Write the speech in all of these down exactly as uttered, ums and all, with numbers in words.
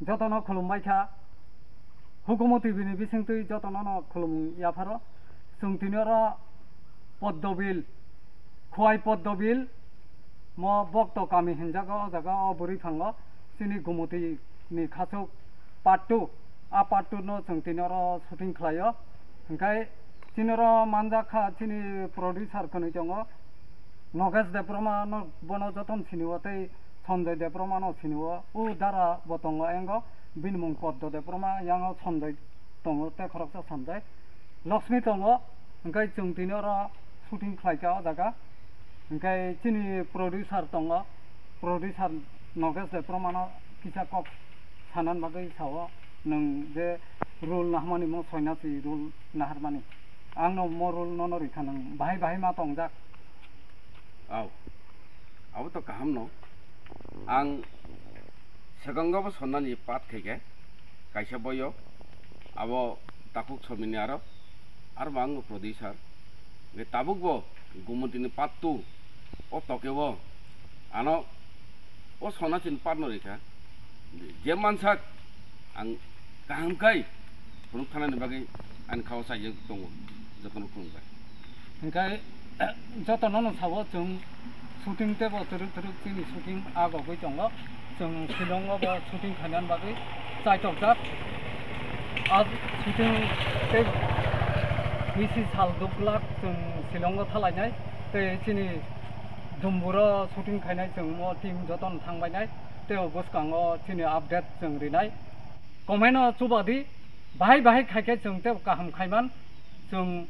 Jotono khulumbai kha. Hukumu T V ni bisingtwi jotono no khulumung yapharo. Chwng tini oro Poddobil, Khowai Poddobil, mo Bokto kami hinjago, o jaga o bwrwi phango. Chini Gumuti ni khachuk part two, a part two no chwng tini oro shooting khlaio. Hwnkhe chini oro manjak kha chini producer kwnwi tongo, Nogesh Debbarma no, bono jotono sinio tei Sanjay Debbarma no sinio. O dara bo tongo engo, bini mung Poddo Debbarma, yango Sanjay tongo tei khoroksa Sanjay, Lakshmi tongo. Hwnkhe chwng tini oro shooting khlai kha o jaga. Hwnkhe chini producer tongo, producer Nogesh Debbarma no kisa kok sanani bagwi sao, nwng je role naharmani mo soinasi role naharmani. Ang no mo role no no rikha, nwng bahai bahai ma tongjak. Au, abo to kaham no. Ang segongo bo sonnani part khaikhe, kaisa boyo, abo takhuk somini aro, aro bo ang producer. Hwnkhe tabuk bo Gumuti ni part two o tokeo ano o sona chini part no rikha. Je mansak ang kaham khai phunuk thanani bagwi ani khao saijak tongo, jotono khulumkha. Hwnkhe jotono no sao chwng shooting tebo twrwk twrwk chini shooting agogwi tongo. Chwng Shillong o bo shooting khainani bagwi chaitokjak. A shooting tei bisi sal duk glak chwng Shillong o thalainai. Tei chini Dumbur o shooting khainai chwng o team jotono thangbainai. Tei o bwskango chini update chwng rinai. Comment o chubadi, bahai bahai khaikhe chwng tei kaham khaiman. Chwng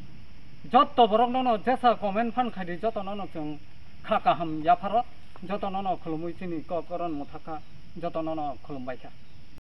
jotto borokno no jesa comment phan khaidi, jotono no chwng kha kaham yapharo, jotono no khulumwi chini kok oro no mwthakha, jotono no khulumbaikha.